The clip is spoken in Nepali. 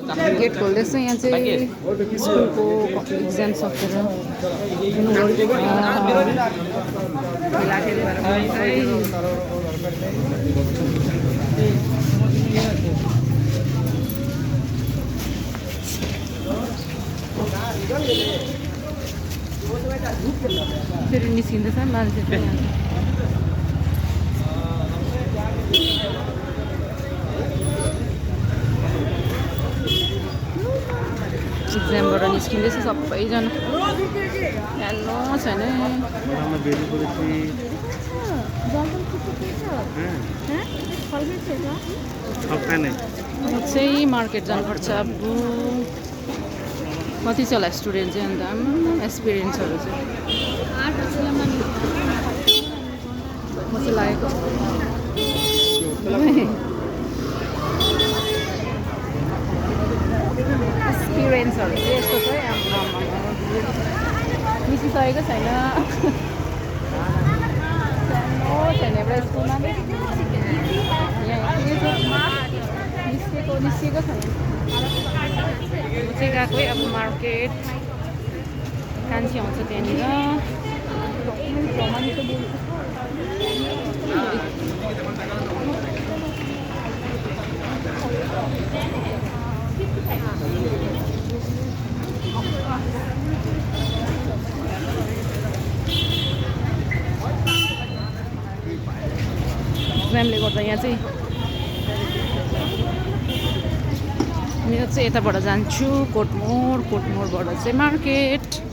गेट खोल्दैछ यहाँ चाहिँ स्कुलको इक्जाम सकेर खेलाखेल फेरि निस्किँदैछ मान्छे चाहिँ इक्जामबाट निस्किँदैछ सबैजना हेर्नु छैन चाहिँ मार्केट जानुपर्छ अब कति छ होला स्टुडेन्ट चाहिँ अन्त एक्सपिरियन्सहरू चाहिँ म चाहिँ लागेको एक्सपिरियन्सहरू चाहिँ यस्तो चाहिँ निस्किसकेको छैन छैन एउटा स्कुलमा निस्किएको छैन म चाहिँ गएको है अब मार्केट कान्छी आउँछ त्यहाँनिर एक्जामले गर्दा यहाँ चाहिँ मेरो चाहिँ यताबाट जान्छु कोटमोडबाट चाहिँ मार्केट